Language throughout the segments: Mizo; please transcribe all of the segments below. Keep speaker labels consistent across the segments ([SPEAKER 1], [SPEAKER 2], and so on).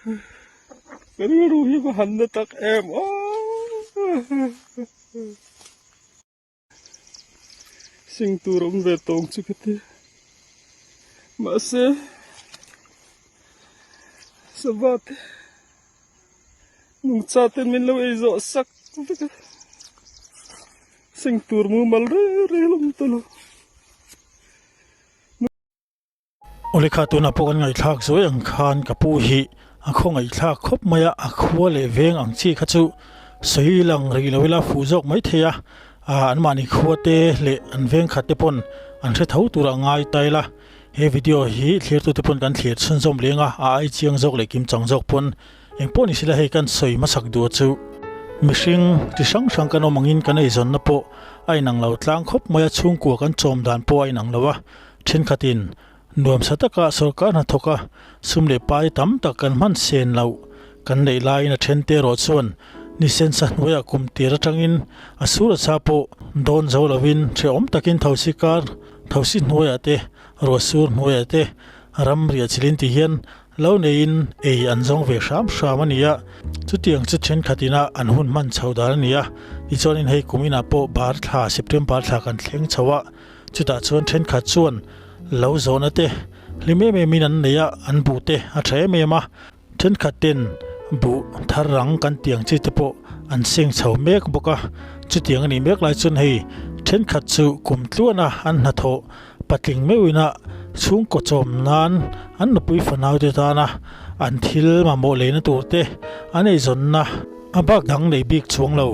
[SPEAKER 1] Ka rilru hi va han na tak em aw. Sing tur awm ve tawng chu ka ti. Mahse sava te nungcha ten min lo ei zawh sak vek a. Sing tur mumal reng reng awm ta lo.
[SPEAKER 2] Awle kha tunah pawh kan ngaihthlak zuai ang khan ka pu hi a khawngaihthlak khawp mai a, a khua leh veng ang chi kha chu sawi lang rih lo ila fuh zawk mai thei a, ah anmahni khua te leh an veng khat te pawn an hre tho tur a ngai ta ila, he video hi thlirtute pawn kan thlir chhunzawm leng a, a ai chiang zawk leh kim chang zawk pawn Engpawh ni sila hei kan sawi hmasak duh chu mihring chi hrang hrang kan awm angin kan eizawnna pawh a inang lo tlang khawp mai a, chhungkua kan chawm dan pawh a inang lo a, thenkhatin nuamsa taka sorkar hnathawk a sum leh pai tam tak kan hman sen loh kan neih laiin a then te erawh chuan ni sensa hnuaiah kum tir atangin a sur a sa pawh dawn zo lovin hrehawm takin thosi kar thosi hnuaiah te ruah sur hnuaiah te ram riah chilin ti hian Lo neiin ei an zawng ve hram hram a ni a, chutiang chu thenkhat ina an hun hman chho dan a ni a, tichuanin hei kum inah pawh bar thla September thla kan thleng chho a, chutah chuan thenkhat chuan lo zawhna te hlim em em in an nei a, an buh te a tha em em a, thenkhat ten buh thar rang kan tih ang chi te pawh an seng chho mek bawk a, chutiang a nih mek lai chuan hei thenkhat chu kum tluana an hnathawh Patling meuhina chhungkaw chawm nan an nupui fanaute tana an thil mamawh leina turte an eizawnna a bak dang nei bik chuang lo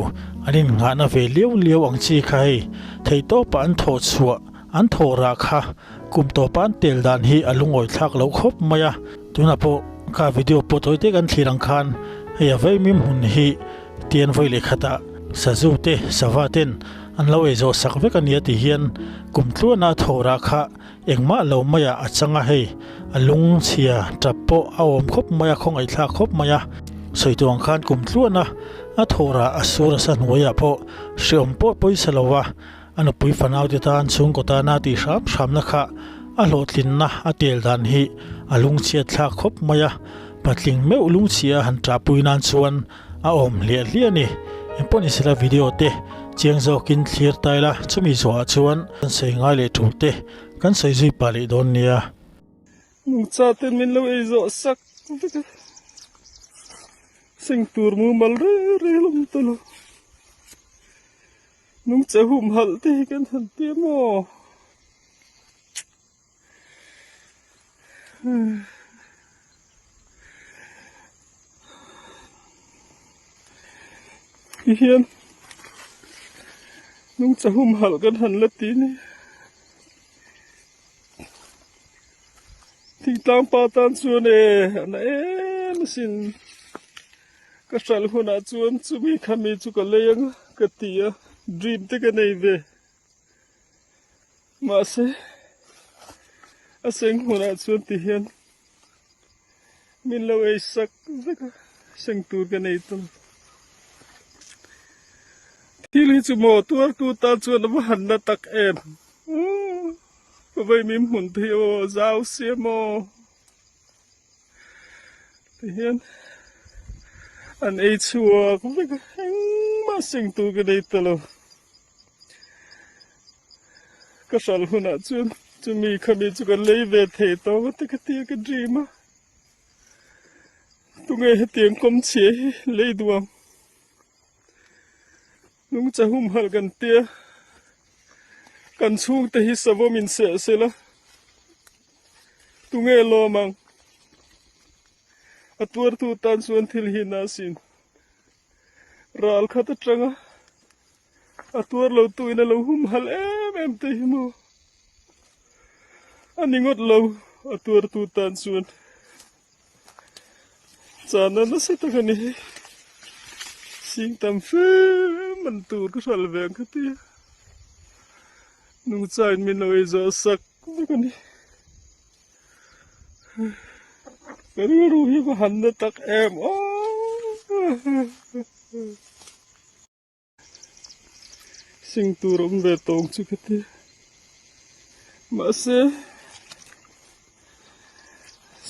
[SPEAKER 2] an innghahna ve liau liau ang chi kha hei theihtawpa an thawh chhuah an thawh rah kha kum tawpa an tel dan hi a lungawi thlak lo khawp mai a. Tunah pawh kha video pawh tawi te kan thlir ang khan hei a vaimim hmun hi tian vawi leh khatah sazu te sava ten an lo ei zawh sak vek a nia ti hian kum tluana a thaw rah kha engmah lo maiah a chang a hei a lung chhia tap pawh a awm khawp mai a khawngaihthlak khawp mai a sawi tur ang khan kum tluana a thaw rah a sur a sa hnuaiah pawh hreawm pawh pawisa lo va a nupui fanau te tan chhungkaw tana tih hram hramna kha a hlawhtlinna a tel dan hi a lungchhiat thlak khawp mai a patling meuh lungchhia han ṭahpui nan chuan a awm hliah hliah a ni. Engpawh ni sela video te chiang zawkin thlir ta ila chumi zawhah chuan kan sawi ngai leh tul te kan sawi zui pah leh dawn nia.
[SPEAKER 1] Nungcha ten min lo ei zawh sak vek a, seng tur mumal reng reng a awm ta lo. Nungcha humhalh te hi kan han ti maw? Ti hian nungcha humhalh kan han la ti ni. Thingtlang pa tan chuan e a na em asin. Ka hralh hunah chuan chumi khami chu ka lei ang a ka ti a, dream te ka nei ve. Mahse a seng hmunah chuan ti hian min lo ei sak vek a, seng tur ka nei ta lo. Thil hi chu maw tuartu tan chuan a va han na tak em. Ka vei min hmun te hi aw zau sia maw. Ti hian an ei chhuak vek a, engmah seng tur ka nei ta lo. Ka hral hunah chuan chumi khami chu ka lei ve thei tawh a ti ka ti a ka dream a tunge hetiang kawm chhia hi lei duh ang nungcha humhalh kan tia kan chhungte hi savawm in seh sela tunge lawm ang a tuartu tan chuan thil hi na sin ral khat atanga A tuar lo tu in a lo hum halh em em te hi maw a ni ngawt lo a tuar tu tan chuan chana nasa tak a ni hei sing tam fe man tur ka hral ve ang kha tia nungcha in min lo ei zawh sak vek a ni ka rilru hi va han na tak em aw. Sing tur awm ve tawng chu ka ti. Mahse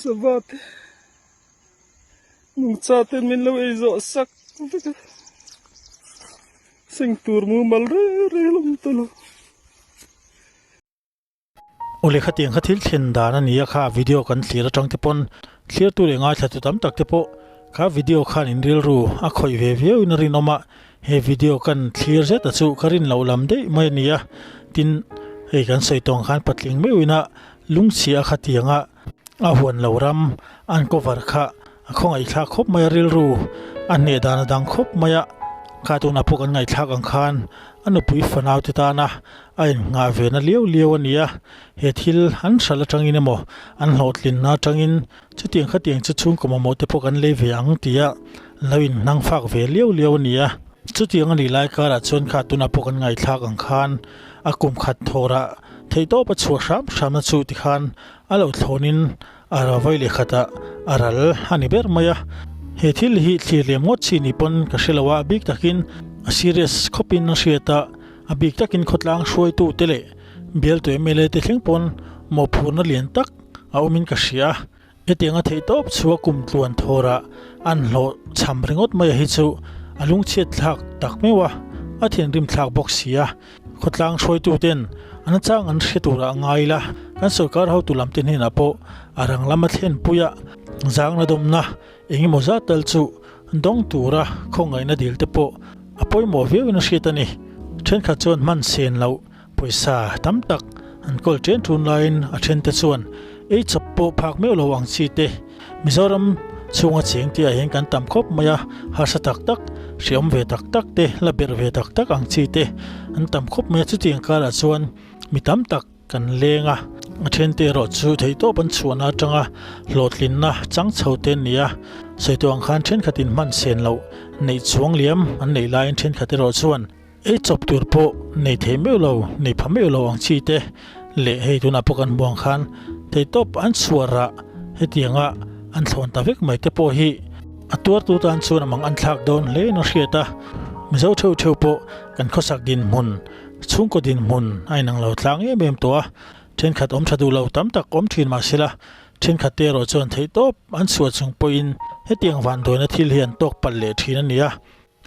[SPEAKER 1] sava te Nungcha ten min lo ei zawh sak vek a, seng tur mumal reng reng a awm ta lo.
[SPEAKER 2] Awle khatiang kha thil thlen dan a ni a kha video kan thlir atang te pawn thlirtu leh ngaithlatu tam tak te pawh kha video khan in rilru a khawih ve viau in a rinawm a, he video kan thlir zet a chu ka rin loh lam daih mai a ni a, tin hei kan sawi tawng khan patling meuh ina lungchhia khatianga a huan lo ram an cover kha A khawngaihthlak khawp mai a rilru a hneh dan a dang khawp mai a, kha tunah pawh kan ngaihthlak ang khan a nupui fanau te tana a innghah ve na liau liau a ni a, he thil an hralh atangin emaw an hlawhtlinna atangin chutiang khatiang chu chhungkaw mamawh te pawh kan lei ve ang tia lo inhnang fak ve liau liau a ni a. Chutiang a nih lai karah chuan kha tunah pawh kan ngaihthlak ang khan a kum khat thawrah theihtawp a chhuah hram hramna chu tikhan a lo thlawnin A ra vawi leh khatah a ral a ni ber mai a, he thil hi thlir lem ngawt chi ni pawn ka hre lo a, a bik takin a serious khawpin a hriat a, a bik takin khawtlang hruaitu te leh bialtu mla te thleng pawn mawhphurhna lian tak a awmin ka hria a, hetianga theihtawp chhuah kum tluan thawrah an hlawh cham ringawt mai a hi chu a lungchhiat thlak tak meuh a, a thinrim thlak bawk si a. Khawtlang hruaituten an chang an hre turah a ngai la, kan sorkar hotu lamte hnenah pawh a rang lama thlenpuia zangna dawmna eng emaw zat tal chu dawng tura khawngaihna dil te pawh a pawimawh viauin a hriat a ni. Thenkhat chuan hman sen loh pawisa tam tak an kawl ṭen ṭun laiin a ṭhente chuan ei chawp pawh phak meuh lo ang chi te Mizoram chhunga cheng tihah hian kan tam khawp mai a, harsa tak tak, hreawm ve tak tak te, la berh ve tak tak ang chi te an tam khawp mai a, chutiang karah chuan mi tam tak kan leng a, a thente erawh chu theihtawp an chhuahna atanga hlawhtlinna chang chho te an ni a, sawi tawh ang khan thenkhatin hman sen loh neih chuang liam an neih laiin thenkhat erawh chuan Ei chawp tur pawh nei thei meuh lo, nei pha meuh lo ang chi te leh hei tunah pawh kan hmu ang khan theihtawp an chhuah rah hetianga an thlawn ta vek mai te pawh hi a tuartu tan chuan a mang an thlak dawn hle in a hriat a. Mizo theuh theuh pawh kan khawsak dinhmun, chhungkaw dinhmun a inang lo tlang em em tawh a, thenkhat awm tha duh lo tam tak awm thin mahsela thenkhat te erawh chuan theihtawp an chhuah chung pawhin hetiang vanduaina thil hi an tawk palh leh thin a ni a.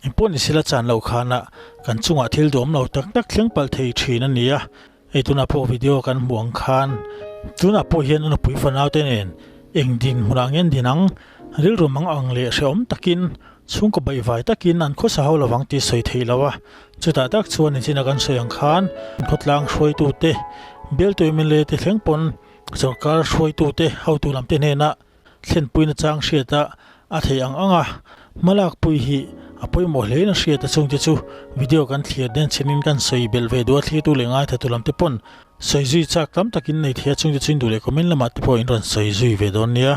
[SPEAKER 2] Engpawh ni sila chan loh khanah kan chungah thil duhawm lo tak tak thleng palh thei thin a ni a, hei tunah pawh video kan hmuh ang khan tunah pawh hian a nupui fanau te nen eng din hmunah nge an din ang, rilru mang ang leh hrehawm takin chhungkaw baihvai takin an khawsa ho lovang tih sawi theih lo a, chutah tak chuan nichina kan sawi ang khan khawtlang hruaitute bialtu mla te thleng pawn sorkar hruaitute hotu lam te hnenah Thlenpuina chang hriata a theih ang ang a, hmalakpui hi a pawimawh hlein a hriat a chungte chu video kan thlir den chhenin kan sawi belh ve duh a thlirtu leh ngaithatu lam te pawn sawi zui chak tam takin nei thei a chungte chu in duh leh comment lamah te pawh in rawn sawi zui ve dawn nia.